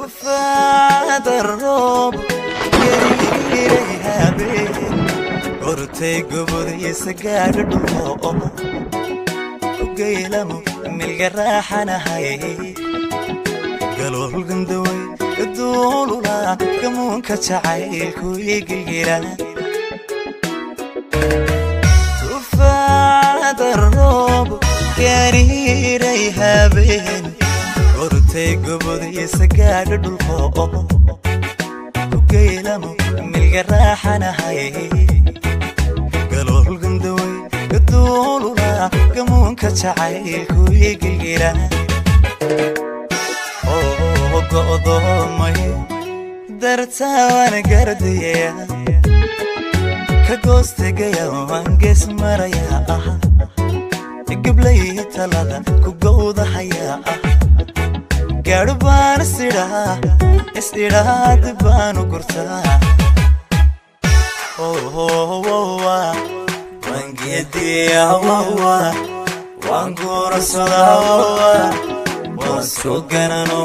Tufaada roob gariiray habeen gortay gobodiisa gaadho dhulko ku geylamo milga raaxanahay galool gandaway gaduulula gamuunka jacaylku igilgila. Tufaada roob gariiray habeen gortay gobodiisa gaadho dhulko ku geylamo milga raaxanahay galool gandaway gaduulula gamuunka jacaylku igilgila. Go'doomay dartaa waan gardiyaya ka goostegaya waan gees maraya ah gablay talada ku gowdahaya ah gaadho baan isidhaa is-idhaa dib baan u gurtaa. Waan geediyaa waan guursadaa waan soo ganano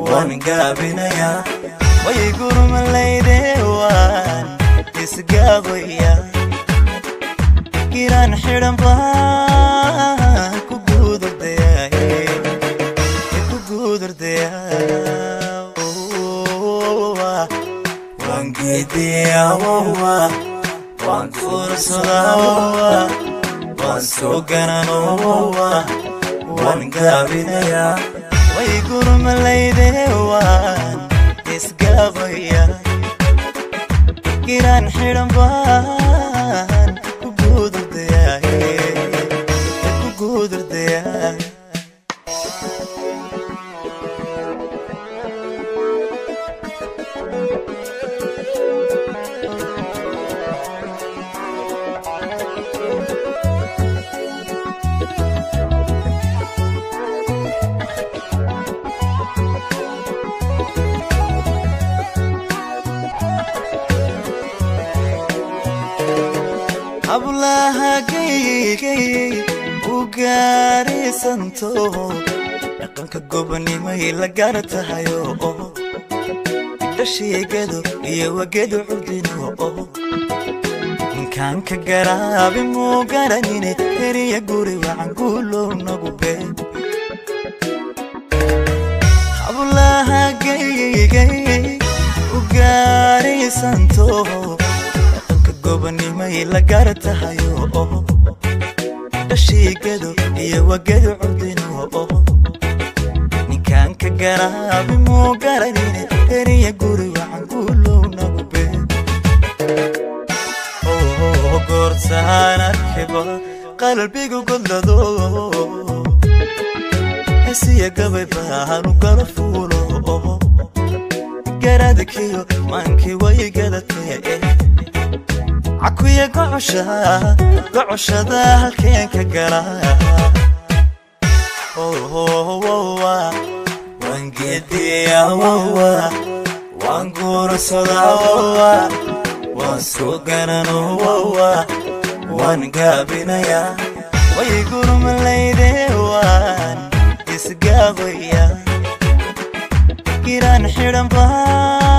waan gaabinayaa way gurmalayde waan isgaabaya giraan xidhan baan ku guudurdayaa ku guudurdayaa. Waan geediyaa waan guursadaa waan soo ganano waan gaabinayaa way gurmalayde waan isgaabaya giraan xidhan baan ku guudurdayaa ku guudurdayaa. Hablaha gaygay u gaaraysanto dhaqanka gobonimay la gaar tahayo dhashiigado iyo wagedu cudino ninkaan ka garaabi muu garanine heriya guri wacan guulow nagu be. Hablaha gaygay u gaaraysanto gobonimay la gaar tahayo dhashiigado iyo wagedu cudino ninkaan ka garaabi muu garanine heriya guri wacan guulow nagu be. Goortaan arkiba qalbigu godlado hesiya gabay baanu gala fuulo garadkiyo maankii way gadatee cakuya gocosha gocoshada halkeen ka gala. Waan geediyaa waan guursadaa waan soo ganano waan gaabinayaa way gurmalayde waan isgaabaya giraan xidhan baan